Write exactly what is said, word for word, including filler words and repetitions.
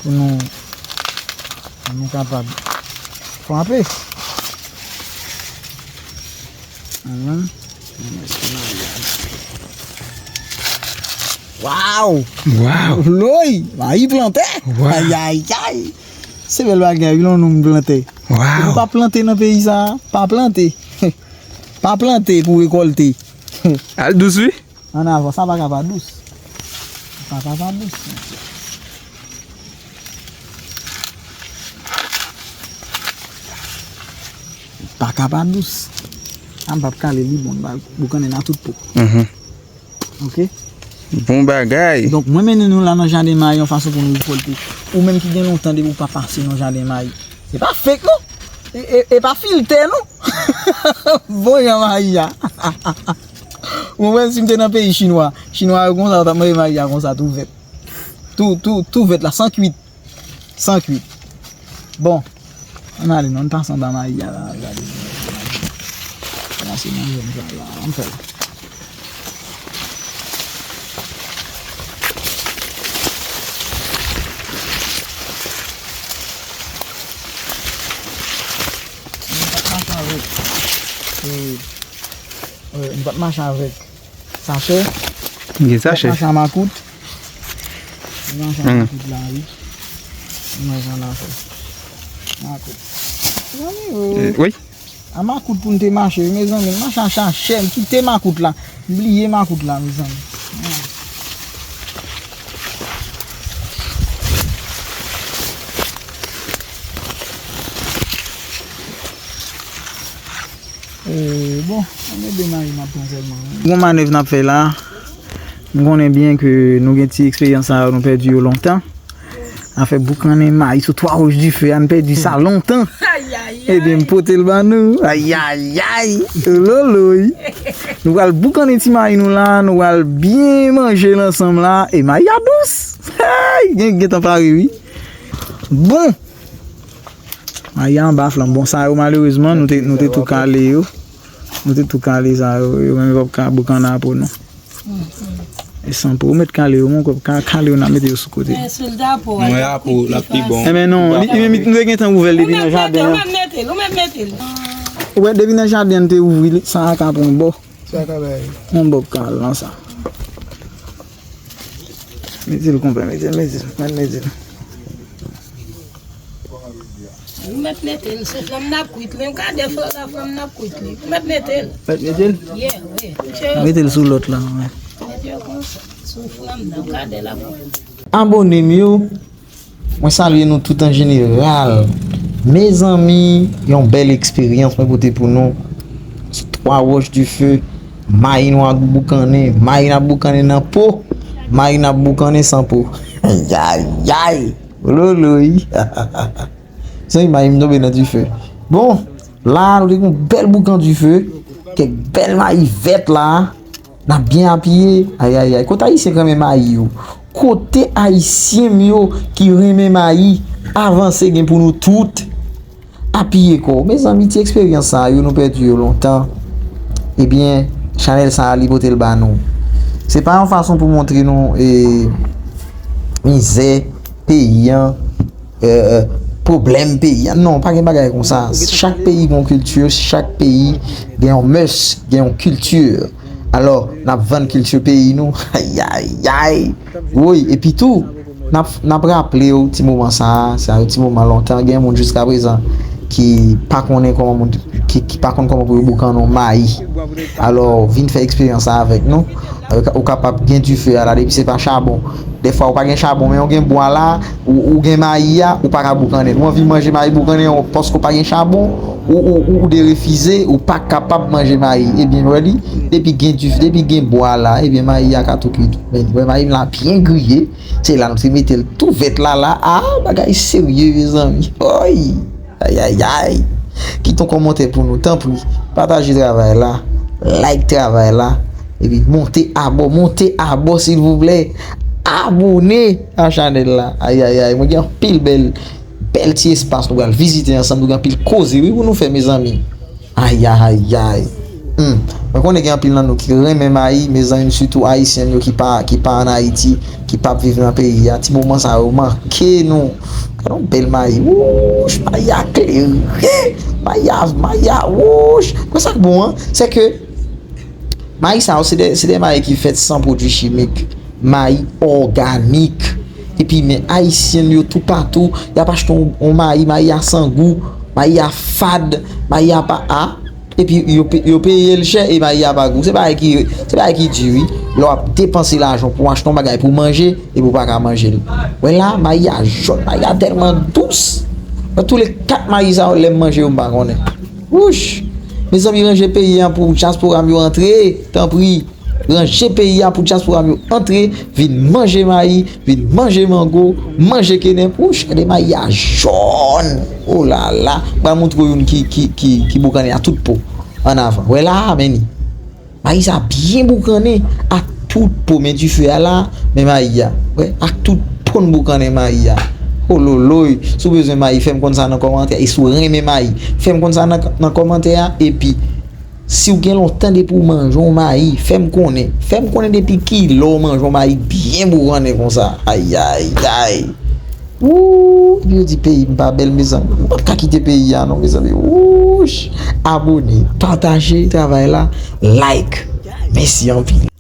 Pou nou, pou nou kapab frape. Ann. Waw! Waw! Loy! Mayi plante! Waw! Ayayay! Se bèl bagay, wi, lè yon nonm plante. Waw! Ou pa plante nan peyi sa, pa plante. Pa plante pou rekòlte. Al dous, wi. An avan, sa pa ka pa dous. Sa pa ka pa dous, mesye. Pa ka pa dous. A m p ap kale li, bon, m ba boukannen nan tout po. Mhm. Ok? Bon bagay. Donk, mwen mennen nou la nan jaden mayi yon fason pou nou rekòlte. Ou menm ki gen lontan depi w pa pase nan jaden mayi. Se pa fake, non. E, e, e pa filtè, non. Bon jan mayi a. Ou konprann si m te nan peyi chinwa. Chinwa yo konsa, yo t ap manje mayi a konsa, tou vèt. Tou, tou, tou vèt la, san kwit. San kwit. Bon, ann ale non, ann pase anba mayi a la, gade. Sa se manje m sa la, ann fè l. M pa t mache avèk, e, e, m pa t mache avèk sachè. Gen sachè. M pa t mache a makout. M mache a makout la, wi. M mache a makout. Makout. Zanmi, e, wi. A makout pou n te mache, wi, mezanmi. M mache a sachè, m kite makout la. M bliye makout la, mezanmi. E, bon, ann ede mayi m ap pran sèlman, wi. Gon manèv n ap fè la. M konnen byen ke nou gen ti eksperyans sa yo, nou pèdi yo lontan. Afè boukannen mayi sou twa wòch dife a, n pèdi sa lontan. Ayayay. Ebyen, m pote l ba nou. Ayayay. Loloy. Nou pral boukannen ti mayi nou la, nou pral byen manje l ansanm la. E mayi a dous. Hey, gen, gentan pare, wi. Bon. Mayi a anba flanm. Bon, sa yo, malerezman, nou te, nou te tou kale yo. Nou te tou kale sa yo. Yo menm yo p ap ka boukannen a po, non. E san po, ou mèt kale yo, mon kòb, ka-, kale yo, n a mete yo sou kote. Men sou l ta po a, mwen a po, l ap pi bon. Enben non, li, li menm, li te gentan ouvè l depi nan jaden an. Ou mèt mete l, ou mèt mete l. Ou wè, depi nan jaden an, te ouvri li, sa a ka pran yon bò. Sa ka bay. Yon bò k ka al nan sa. Mete l, konpè, mete l, mete l, mèt mete l. Ou mèt mete l sou flanm n ap kwit li. Yon kadè flanm n ap kwit li. Ou mèt mete l. Mèt mete l? Yeah, wi. Mete l sou lòt la, wi. Mete yo konsa, sou flanm nan, yon kadè l ap kwit. Abòne m yo, mwen salye nou tout an jeneral. Mezanmi, yon bèl eksperyans mwen pote pou nou. Sou twa wòch dife, mayi nou ap boukannen, mayi n ap boukannen nan po, mayi n ap boukannen san po. Ayayay! Loloy. Zanmi, mayi m tonbe nan dife. Bon, la, nou te gen yon bèl boukan dife. Kèk bèl mayi vèt la. N ap byen apiye. Ayayay. Kote Ayisyen k renmen mayi yo? Kote Ayisyen m yo ki renmen mayi? Avanse, gen pou nou tout. Apiye kò w. Mezanmi, ti eksperyans sa yo, nou pèdi yo lontan. Ebyen, chanèl sa a, li pote l ba nou. Se pa yon fason pou montre nou, e, mizè peyi an, e, pwoblèm peyi an. Non, pa gen bagay konsa. Chak peyi gen yon kilti, chak peyi gen yon mœurs, gen yon kilti. Alò, n ap vann kilti peyi nou. Ayayay! Woy, epi tou, n ap, n ap raple w ti moman sa a, se yon ti moman lontan, gen moun jiskaprezan ki pa konnen kòman moun, ki, ki pa konn kòman pou yo boukannen yon mayi. Alò, vin fè eksperyans sa avèk nou. Ou ka, ou kapab gen dife a la, depi se pa chabon. Dèfwa, ou pa gen chabon, men ou gen bwa la, ou, ou gen mayi a, ou pa ka boukannen l. Ou anvi manje mayi boukannen an, paske ou pa gen chabon, ou, ou, ou, ou derefize, ou pa kapab manje mayi. Ebyen, wè li, depi gen dife, depi gen bwa la, ebyen, mayi a ka tou kwit. Men, wè, mayi m la byen griye. Se la nou te mete l tou vèt la, la. Ah, bagay serye, mezanmi. Oy! Ayayay! Kite yon kòmantè pou nou, tanpri. Pataje travay la, like travay la, epi monte abò, monte abò, silvouplè. Abòne a chanèl la. Ayayay, mwen gen anpil bèl, bèl ti espas nou pral vizite ansanm. Nou gen anpil koze, wi, pou nou fè, mezanmi. Ayayay! Hmm. Mwen konnen gen anpil nan nou ki renmen mayi, mezanmi, sitou Ayisyen yo ki pa, ki pa ann Ayiti, ki p ap viv nan peyi a. Ti moman sa yo manke nou. Gade yon bèl mayi. Wouch, mayi a klere. Mayi a, mayi a, wouch. Mwen sa k bon an, se ke mayi sa yo, se de, se de mayi ki fèt san pwodui chimik. Mayi òganik. Epi men Ayisyen yo toupatou, y ap achte yon, yon mayi, mayi a san gou, mayi a fad, mayi a pa a. Epi yo, pe- yo peye l chè e mayi a pa gou. Se bagay ki, se bagay ki di wi. Lè w ap depanse lajan pou w achte yon bagay pou w manje epi w pa ka manje l. Wè la, mayi a jòn, mayi a tèlman dous. Nan tou le kat mayi sa yo, lè m manje yo, m pa konnen. Wouch! Mezanmi, ranje peyi an pou dyaspora m yo antre, tanpri. Ranje peyi a pou dyaspora m yo antre, vin manje mayi, vin manje mango, manje kenèp. Wouch, gade mayi a jòn. Oh la la. M pral montre w youn ki, ki, ki, ki boukannen a tout po. Ann avan. Wè la, men ni. Mayi sa byen boukannen ak tout po. Men dife a la, men mayi a. Wè, ak tout po n boukannen mayi a. Ololoy, si w bezwen mayi, fè m konn sa nan kòmantè. E si w renmen mayi, fè m konn sa nan, nan kòmantè a. Epi, si w gen lontan depi w manje yon mayi, fè m konnen. Fè m konnen depi kilè w manje yon mayi byen boukannen konsa. Ayayay. Wou, epi yo di peyi m pa bèl, mezanmi. M p ap ka kite peyi a non, mezanmi. Wouch. Abone, pataje travay la, like. Mèsi anpil.